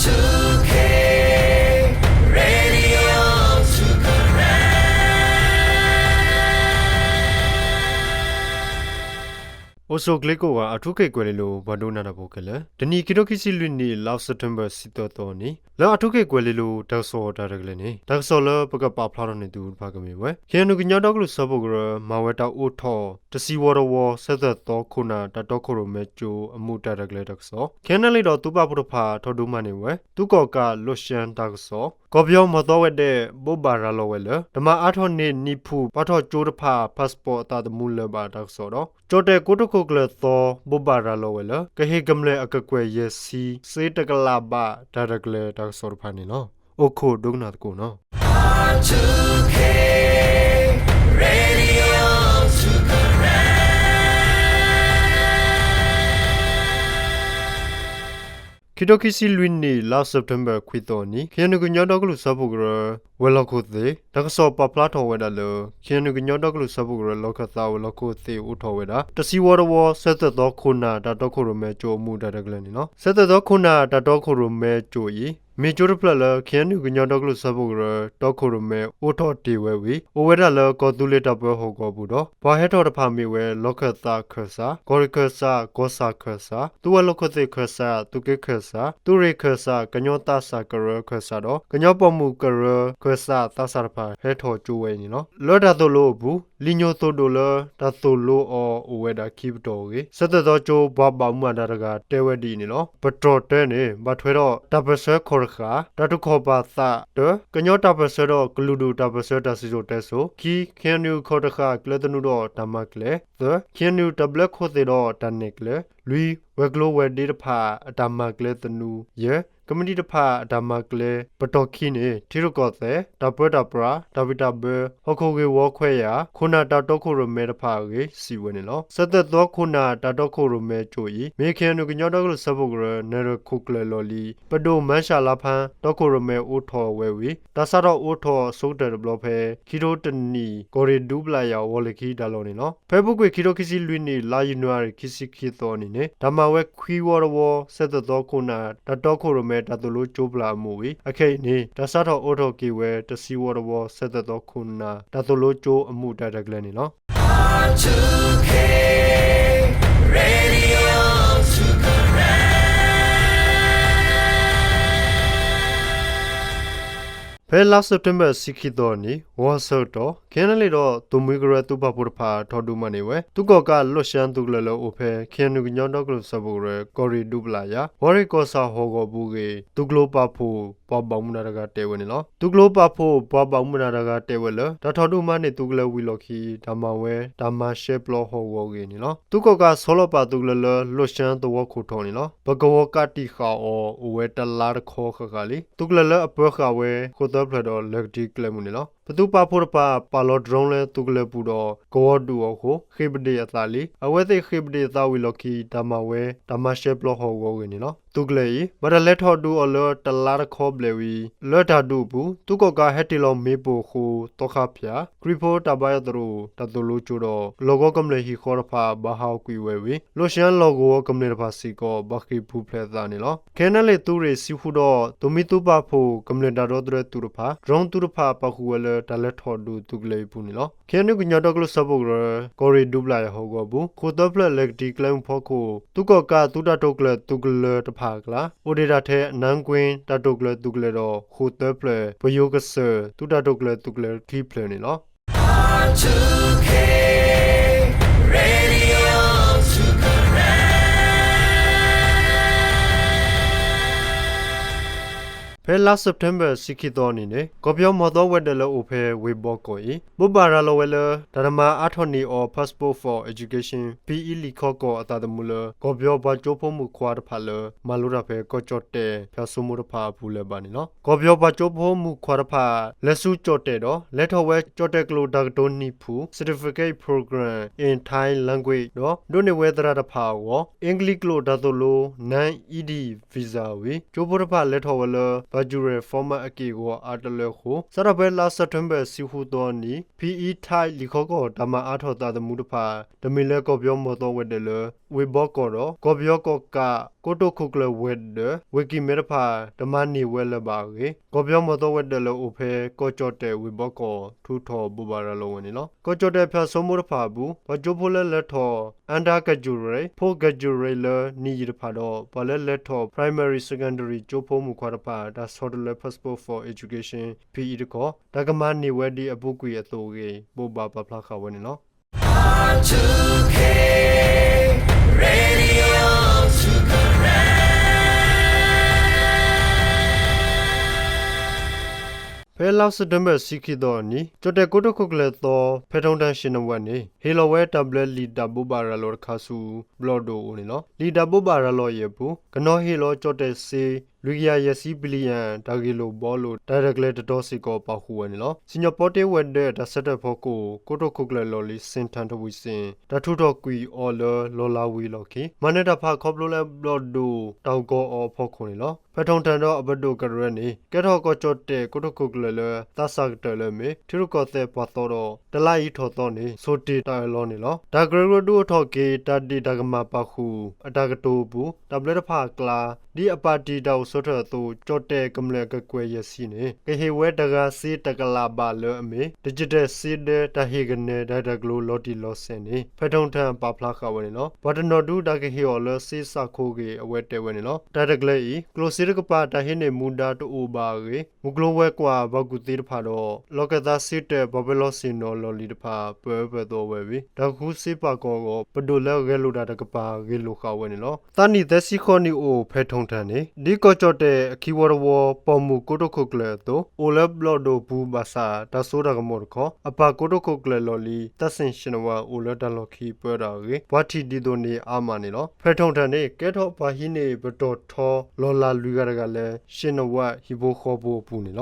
two K Radio two Karen. အိၣ်ဆူၣ်ချ့ကိးဂၤ အထူအက့ၢ်ကွဲၤလ့လိၤ ပှၤဒိကနၣ်တၢ်ဖိခဲလၢာ်, တနံၤ ခံထိခံဆံလွံၢ်နံၣ် လါစဲးပထ့ဘၢၣ် ဆံသၢသီအနံၤ လၢအထူအက့ၢ်ကွဲၤလ့လိၤ တၢ်ကစီၣ်တၢ်ရဲၣ်တၢ်ကျဲၤန့ၣ် တၢ်ကစီၣ်လၢပကပာ်ဖျါထီၣ်န့ၢ်သုတဖၣ်ကမ့ၢ်ဝဲ ခ့ၣ်အဲၣ်ယူၣ် ကညီဒီကလုာ်စၢဖှိၣ်ကရၢ မၤဝဲတၢ်အိးထီၣ် တဆံဝီတဝီ ဆဲးသၢၣ်သီခိၣ်နၢ် တၢ်တီခိၣ်ရိၣ်မဲကိအမူးတၢ်ရဲၣ်တၢ်ကျဲၤတၢ်ကစီၣ်, ခ့ၣ်အဲၣ်ယူၣ် ဒီးသုးပာ်ဖှိၣ်တဖၣ် ထီၣ်ဒုးမၤန့ၢ်ဝဲ သုးကီၣ်ကးလိာ်စှၢတၢ်ကစီၣ်, ကီၢ်ပယီၤမီၢ်သီဝဲၤဒၢး ဘိးဘၣ်ရၤလီၤဝဲလၢ တမၤအါထီၣ်န့ၢ်နံၣ်ဖုၣ် ပာ်ထီၣ်ကၠိတဖၣ် passport အသးသမူလၢၤဘၣ်တၢ်ကစီၣ်ဒီး ကၠီၣ်တဲၣ်ကိတိာ်ခိၣ်ကျၢၢ်သီ ဘိးဘၣ်ရၤလီၤဝဲလၢ ကဟ့ၣ်ကမျၢၢ်အကကွဲၢ်ယဲၢ်ဆံ စ့တကလးဘး တၢ်ရဲၣ်တၢ်ကျဲၤတၢ်ကစီၣ်တဖၣ်န့ၣ်လီၤ. အိၣ်ခိးဒိကနၣ်သကိးနီၤ. ခံထိခံဆံလွံၢ်နံၣ် လါစဲးပထ့ဘၢၣ် ခွံသီအနံၤ ခ့ၣ်အဲၣ်ယူၣ် ကညီဒီကလုာ်စၢဖှိၣ်ကရၢ ဝဲၤလီၢ်ခိၣ်သ့ၣ် တၢ်ကစီၣ်ပာ်ဖျါထီၣ်ဝဲဒၣ်လၢ ခ့ၣ်အဲၣ်ယူၣ် ကညီဒီကလုာ်စၢဖှိၣ်ကရၢ လီၢ်ခၢၣ်သးဝဲၤလီၢ်ခိၣ်သ့ၣ်အိးထီၣ်ဝဲဒၣ် တဆံဝီတဝီ ဆဲးသၢၣ်သီခိၣ်နၢ် တၢ်တီခိၣ်ရိၣ်မဲကိအမူးတၢ်ရဲၣ်တၢ်ကျဲၤန့ၣ်လီၤ. ဆဲးသၢၣ်သီခိၣ်နၢ် တၢ်တီခိၣ်ရိၣ်မဲကိအံၤ မ့ၢ်ကၠိတဖျၢၣ်လၢ ခ့ၣ်အဲၣ်ယူၣ် ကညီဒီကလုာ်စၢဖှိၣ်ကရၢ တီခိၣ်ရိၣ်မဲအိးထီၣ်တ့ၢ်ဝဲဝံၤ အိၣ်ဝဲဒၣ်လၢကီၢ်သူလ့ၤတၢ်ပၢဟီၣ်ကဝီၤပူၤဒီး ပှၤဟဲထီၣ်တဖၣ်မ့ၢ်ဝဲ လီၢ်ခၢၣ်သးခၢၣ်စး, ကီၢ်ရ့ၣ်ခၢၣ်စး, ကီၢ်ဆၣ်ခၢၣ်စး, သုးဝဲၤလီၢ်ခိၣ်သ့ၣ်ခၢၣ်စး, သုးက့ခၢၣ်စး, သုးရ့ၣ်ခၢၣ်စး, ကညီသးစၢ်ကရၢခၢၣ်စးဒီး ကညီပိာ်မုၣ်ကရၢခၢၣ်စးသးစၢ်တဖၣ် ဟဲထီၣ်ကၠိဝဲအံၤန့ၣ်လီၤ. လၢတၢ်သိၣ်လိအပူၤ လံာ်ညိၣ်သိၣ်ဒိၣ်လၢတၢ်သိၣ်လိအီၤအိၣ်ဝဲဒၣ်ခံပတီၢ်အဂ့ၢ် ဆဲးသၢၣ်သီကၠိပှၤဘၣ်မူဘၣ်ဒါတဂၤတဲဝဲဒ်အံၤန့ၣ်လီၤ. ပတီၢ်တၢန့ၣ် ဘၣ်ထွဲဒီးတၢ်ပၢၢ်ဆၢခီၣ်တဃာ်, တၢ်တူၢ်ခီၣ်ပာ်သးတၢ, ကညီတၢ်ပၢၢ်ဆၢဒီးကလုာ်ဒူၣ်တၢ်ပၢၢ်ဆၢတၢ်စံၣ်စိၤတဲစိၤ, ခံ ခ့ၣ်အဲၣ်ယူၣ် ခီၣ်တဃာ်ကျဲသနူဒီးတၢ်မၤကျဲ, သၢ ခ့ၣ်အဲၣ်ယူၣ် တၢ်ဘျၢခိၣ်သ့ၣ်ဒီးတၢ်နဲၣ်ကျဲ, လွံၢ် ဝဲၤကျိၤဝဲၤဒ့တဖၣ်အတၢ်မၤကျဲသနူ, ယဲၢ် ကမံးတံာ်တဖၣ်အတၢ်မၤကျဲ ပတီၢ်ခံန့ၣ် ထံရူၢ်ကီၢ်သဲး, တၢ်ပၢတၢ်ပြး, တၢ်ဘံၣ်တၢ်ဘၢ, ဟီၣ်ခိၣ်ဂ့ၢ်ဝီခွဲးယာ်, ခိၣ်နၢ်တၢ်တီခိၣ်ရိၣ်မဲတဖၣ်အဂ့ၢ် စံးဝဲန့ၣ်လီၤ. ဆဲးသၢၣ်သီခိၣ်နၢ် တၢ်တီခိၣ်ရိၣ်မဲကိအံၤ မ့ၢ် ခ့ၣ်အဲၣ်ယူၣ် ကညီဒီကလုာ်စၢဖှိၣ်ကရၢ နဲၣ်ရွဲၣ်ခိၣ်ကျၢၢ်လီၢ်လံၤ ပဒိၣ်မၤၡးလါဖါ တီခိၣ်ရိၣ်မဲအိးထီၣ်ဝဲဝံၤ တၢ်စးထီၣ်အိးထီၣ်အဆိကတၢၢ်တဘျီဖဲ ခံထိတနံၣ် ကီၢ်ရ့ၣ်ဒူပျၢ်ယၤ ဝီၤလ့ၤခံတၢ်လီၢ်န့ၣ်လီၤ. ဖဲအပူၤကွံာ် ခံထိခံဆံလွံၢ်နံၣ် လါယနူၤအါရံၤ ခံဆံခံသီအနံၤန့ၣ် တၢ်မၤဝဲခွံဝီတဝီ ဆဲးသၢၣ်သီခိၣ်နၢ် တၢ်တီခိၣ်ရိၣ်မဲတၢ်သိၣ်လိကၠိပျၢ်အမူးဝံၤ အခဲအံၤန့ၣ် တၢ်စးထီၣ်အိးထီၣ်က့ၤဝဲ တဆံဝီတဝီ ဆဲးသၢၣ်သီခိၣ်နၢ် တၢ်သိၣ်လိကၠိအမူးတၢ်ရဲၣ်တၢ်ကျဲၤန့ၣ်လီၤ. ဖဲလါစဲးပထ့ဘၢၣ် ဆံခံသီအနံၤ ဂီၤဆၢကတီၢ် ခ့ၣ်အဲၣ်ယူၣ် ဒီးသုးမုၢ်ကရၢသုးပာ်ဖှိၣ်တဖၣ် ထီၣ်ဒုးမၤန့ၢ်ဝဲ သုးကီၣ်ကးလိာ်ၡၢသုးကလၢၤလၢအိၣ်ဖဲ ခ့ၣ်အဲၣ်ယူၣ် ကညီဒီကလုာ်စၢဖှိၣ်ကရၢ ကီၢ်ရ့ၣ်ဒူပျၢ်ယၤ ဝီၤရ့ၣ်ကီၢ်ဆၣ်ဟီၣ်ကဝီၤပူၤအဂ့ၢ် သုးကျိၤပာ်ဖှိၣ်ပှၤဘၣ်မူဘၣ်ဒါတဂၤတဲဝဲန့ၣ်လီၤ. သုးကျိၤပာ်ဖှိၣ်ပှၤဘၣ်မူဘၣ်ဒါတဂၤတဲဝဲလၢ တၢ်ထီၣ်ဒုးမၤန့ၢ်သုးကလၢၤဝံၤလီၢ်ခံ တၢ်မၤဝဲတၢ်မၤရှဲပျီဟီၣ်ကဝီၤအဂ့ၢ်န့ၣ်လီၤ. သုးကီၣ်ကးဆီလီၤပာ်သုးကလၢၤလၢ လိာ်ၡၢသဝီခိၣ်ထီၣ်န့ၣ်လီၤ. ပကဝီၤကးတံာ်ဃာ်အီၤအိၣ်ဝဲတလါတခီဃၣ်ဃၣ်လံ. သုးကလၢၤလၢအပၢဃာ်ဝဲ ဃိၣ်သၢဖျၢၣ်ဒီးလဲၤကတံၤကျဲမုၢ်န့ၣ်လီၤ. ပသုးပာ်ဖှိၣ်တဖၣ် ပာ်လီၤ drone လၢသုးကလၢၤပူၤဒီး ကဝီၤဒုးအီၤအဃိ ဃ့ၢ်ပဒ့ၣ်အသးလံ. အဝဲသ့ၣ်ဃ့ၢ်ပဒ့ၣ်အသးဝံၤလီၢ်ခံ တၢ်မၤဝဲတၢ်မၤရှဲပျီဟီၣ်ကဝီၤအဂ့ၢ်န့ၣ်လီၤ. သုးကလၢၤအံၤ ဘၣ်တၢ်လဲၤထီၣ်ဒုးအီၤလၢတလါတခီဘျဲၣ်ဝံၤ လၢတၢ်ဒုးအပူၤ သုးကီၣ်ကးဟဲတ့ၢ်လီၤမ့ၣ်ပိၢ်အဃိ သီခါဖၠၣ် ခရံာ်ဖိတၢ်ဘါယွၤသရိာ် တၢ်သိၣ်လိကၠိဒီး လီၢ်ကဝီၤကမျၢၢ်ဟံၣ်ဃီတဖၣ် ဘၣ်ဟးဂီၤကွံာ်ဝဲဝံၤ လိာ်ၡၢလီၢ်ကဝီၤကမျၢၢ်တဖၣ်စ့ၢ်ကီး ဘၣ်ဃ့ၢ်ပူၤဖျဲးအသးန့ၣ်လီၤ. ခ့ၣ်အဲၣ်ယူၣ် သုးရ့ၣ်ဆံဃုဒီး သုးမုၢ်သုးပာ်ဖှိၣ် ကမျၢၢ်တၢ်ဒီသဒၢသုးတဖၣ် drone သုးတဖၣ် ပာ်ဃုာ်ဝဲလၢတၢ်လဲၤထီၣ်ဒုးသုးကလၢၤအံၤအပူၤန့ၣ်လီၤ. ခ့ၣ်အဲၣ်ယူၣ် ကညီဒီကလုာ်စၢဖှိၣ်ကရၢ ကီၢ်ရ့ၣ်ဒူပျၢ်ယၤဟီၣ်ကဝီၤပူၤ ဃိၣ်သၢဖျၢၣ်လဲၤကတံၤကျဲမုၢ်ဖီခိၣ် သုးကီၣ်ကးသုးတၢ်တိာ်ကျဲၤသုးကလၢၤတဖၣ်အကျါ အိၣ်ဒံးဒၣ်ထဲ နၢင်းကွ့ တၢ်တိာ်ကျဲၤသုးကလၢၤဒီး ဃိၣ်သၢဖျၢၣ် ပယိၤကစၢၢ် သုးတၢ်တိာ်ကျဲၤသုးကလၢၤခံဖျၢၣ်န့ၣ်လီၤ. ဖဲလါစဲးပထ့ဘၢၣ် ဆံခံသီအနံၤန့ၣ် ကီၢ်ပယီၤမီၢ်သီဝဲၤဒၢးလၢအိၣ်ဖဲ ဝ့ၢ်ဘီကီၢ်အံၤ ဘိးဘၣ်ရၤလီၤဝဲလၢ တၢ်တမၤအါထီၣ်န့ၢ်အီၤ Passport for Education ဖံအံလံာ်ခီကီၢ်အသးသမူလၢ ကီၢ်ပယီၤပှၤကၠိဖိမုၣ်ခွါတဖၣ်လၢ မၤလိတၢ်ဖဲ ကီၢ်ကၠီၣ်တဲၣ် ဖၠၣ်စိမိတဖၣ်အပူၤလၢၤဘၣ်န့ၣ်လီၤ. ကီၢ်ပယီၤပှၤကၠိဖိမုၣ်ခွါတဖၣ် လဲၤဆူကၠီၣ်တဲၣ်ဒီး လဲၤထီၣ်ဝဲကၠီၣ်တဲၣ်ကျိာ်တၢ်ကတိၤနံၣ်ဖုၣ် Certificate Program in Thai Language ဒီး ဒိးန့ၢ်ဝဲသရၣ်တဖၣ်အဂီၢ် အ့ကလံးကျိာ်တၢ်သိၣ်လိ Non-Ed Visa ဝံၤ ကၠိဖိတဖၣ်လဲၤထီၣ်ဝဲလၢ ကၠူရဲၣ် format အက့ၢ်အဂီၤအါတလၢအဃိ စးထီၣ်ဖဲလါစဲးပထ့ဘၢၣ် ဆံဃုသီအနံၤ ဖံအံထၢၣ်လံာ်ခီကီၢ် တၢ်မၤအါထီၣ်သးသမူတဖၣ် တမ့ၢ်လၢကီၢ်ပယီၤမီၢ်သီဝဲၤဒၢးလၢ ဝ့ၢ်ဘီကီၢ်ဒီး ကီၢ်ပယီၤကီၢ်ကး ကိတိာ်ခိၣ်ကျၢၢ်ဝဲၤဒၢး ဝ့ၢ်ကံၢ်မဲတဖၣ် တမၤန့ၢ်ဝဲလၢၤဘၣ်အဂ့ၢ် ကီၢ်ပယီၤမီၢ်သီဝဲၤဒၢးလၢအိၣ်ဖဲ ကီၢ်ကၠီၣ်တဲၣ်ဝ့ၢ်ဘီကီၢ် ထုးထီၣ်ဘိးဘၣ်ရၤလီၤဝဲန့ၣ်လီၤ. ကီၢ်ကၠီၣ်တဲၣ်ဖၠၣ်ဆိမိတဖၣ်အပူၤ ပှၤကၠိဖိလၢလဲၤထီၣ် အၣ်ဒါကၠူရဲၣ် ဖိကၠူရဲၣ်လၢနံၣ်ယံာ်တဖၣ်ဒီး ပှၤလၢလဲၤထီၣ် primary secondary ကၠိဖိမုၣ်ခွါတဖၣ် တၢ်ဆီတလဲ Passport for Education ဖံအံတခီ တၢ်ကမၤန့ၢ်ဝဲဒ်အပူၤကွံာ်အသိးအဂ့ၢ် ဘိးဘၣ်ပာ်ဖျါဃာ်ဝဲန့ၣ်လီၤ. Radio to Karen ဖဲလါစဲးပထ့ဘၢၣ် ဆံခံသီအနံၤ ကၠီၣ်တဲၣ်ကိတိာ်ခိၣ်ကျၢၢ်သီ ဖဲထီၣ်ထၣ် ရှ့ၣ်နဝဲန့ၣ် ဟ့ၣ်လီၤဝဲတၢ်ဘျၢလံာ်တၢ်ဘိးဘၣ်ရၤလီၤတခါဆူ ဘျီၣ်ဒိၣ်အအိၣ်န့ၣ်လီၤ. လံာ်တၢ်ဘိးဘၣ်ရၤလီၤအံၤအပူၤ ကနီၤဟ့ၣ်လီၤကၠီၣ်တဲၣ်စ့ လွံၢ်ကယၤယဲၢ်ဆံဘံလံယၣ် တၢ်ဂ့ၢ်လိာ်ဘှီလိာ် တၢ်ရဲၣ်တၢ်ကျဲၤတတီၤစ့ၢ်ကီးပာ်ဃုာ်ဝဲန့ၣ်လီၤ. စံၣ်ညီၣ်ပီတ့ဝဲၤဒၢးတၢ်ဆၢထၢၣ်ဖီခိၣ် ကိတိာ်ခိၣ်ကျၢၢ်လီၢ်လံၤ စ့ၣ်ထၣ်ထဝံၣ်စ့ၣ် တၢ်ထုးထီၣ်ကွံာ်အီၤလၢလီၢ်လၤဝံၤအလီၢ်ခံ မၤနၢၤတၢ်ဖးခီဖျိလၢဘျီၣ်ဒိၣ်တၢ်အိၣ်ကီအီၤအဖီခိၣ်န့ၣ်လီၤ. ဖဲထီၣ်ထၣ်ဒီးအပဒိၣ်ကရၢန့ၣ် ကဲထီၣ်ကီၢ်ကၠီၣ်တဲၣ်ကိတိာ်ခိၣ်ကျၢၢ်လၢ သးစၢ်ကတၢၢ်လၢအမ့ၢ် ထံရူၢ်ကီၢ်သဲးပှၤသီဒီး တလါအံၤထီၣ်သီန့ၣ် ဆိၣ်တ့ၢ်တၢ်အၢၣ်လီၤန့ၣ်လီၤ. တၢ်ကရၢကရိဒုးအိၣ်ထီၣ်က့ၤ တၢ်ဒ့ၣ်တၢ်ကမၣ်ပာ်ဃုာ်အတၢ်ကတိၤအပူၤ တၢ်ဘျၢတဖၣ်အကျါ ဒ်အပၣ်တံၣ်တၢ်အိၣ်ဆၢထၢၣ်အသိး ကၠီၣ်တဲၣ်ကမျၢၢ်အကကွဲၢ်ယဲၢ်ဆံန့ၣ် ကဟ့ၣ်ဝဲတဂၤစ့တကလးဘးလၢအမ့ၢ် digital စ့ဒၢ တၢ်ဟ့ၣ်ကနဲတၢ်ဂ့ၢ်တၢ်ကျိၤလီၤတံၢ်လီၤဆဲးန့ၣ် ဖဲထီၣ်ထၣ်ပာ်ဖျါဃာ်ဝဲန့ၣ်လီၤ. ပှၤတနီၤဒုးတၢ်ကဟ့ၣ်အီၤလၢစ့စးခိဂ့ၢ် အဝဲတဲဝဲန့ၣ်လီၤ. တၢ်တကျၢၤအံၤ ကျိၣ်စ့တကပၤ တၢ်ဟ့ၣ်န့ၢ်မူဒါတအိၣ်ဘၣ်အဂ့ၢ် မုၢ်ကျိၤဝဲၤကွာ်ပှၤကူၣ်သ့တဖၣ်ဒီး လီၢ်ခၢၣ်သးစ့တၢး ပှၤပၢၤလီၢ်ဆ့ၣ်နီၤလီၢ်လံၤတဖၣ် ပၢအၢပၢသီဝဲဝံၤ တၢ်ဃုစ့ပာ်ကီၤအဂီၢ် ပဒိၣ်လၢဂဲၤလိာ်တၢ်တကပၤ ဂ့ၢ်လိာ်ဃာ်ဝဲန့ၣ်လီၤ. သးနံၣ်သၢဆံဃိးနံၣ်အိၣ် ဖဲထီၣ်ထၣ်န့ၣ် ဒ်ကီၢ်ကၠီၣ်တဲၣ်အခံဝီတဝီ ပိာ်မုၣ်ကိတိာ်ခိၣ်ကျၢၢ်အသိး အိၣ်လၢဘျီၣ်ဒိၣ်ပူၤဘၣ်ဆၣ် တၢ်စိတၢ်ကမီၤတခီ အပၢ်ကိတိာ်ခိၣ်ကျၢၢ်လီၢ်လံၤ သၣ်စ့ၣ် ရှ့ၣ်နဝဲ အိၣ်လၢတၢ်လီၢ်ခံပၢတၢ်အဂ့ၢ် ပှၤထံၣ်ဒ်သိးန့ၣ်အါမးန့ၣ်လီၤ. ဖဲထီၣ်ထၣ်န့ၣ် ကဲထီၣ်ပှၤဟံးန့ၢ်ပတီၢ်ထီလီၢ်လၤလွံၢ်ဂၤတဂၤလၢ ရှ့ၣ်နဝဲဟံၣ်ဖိဃီဖိအပူၤန့ၣ်လီၤ.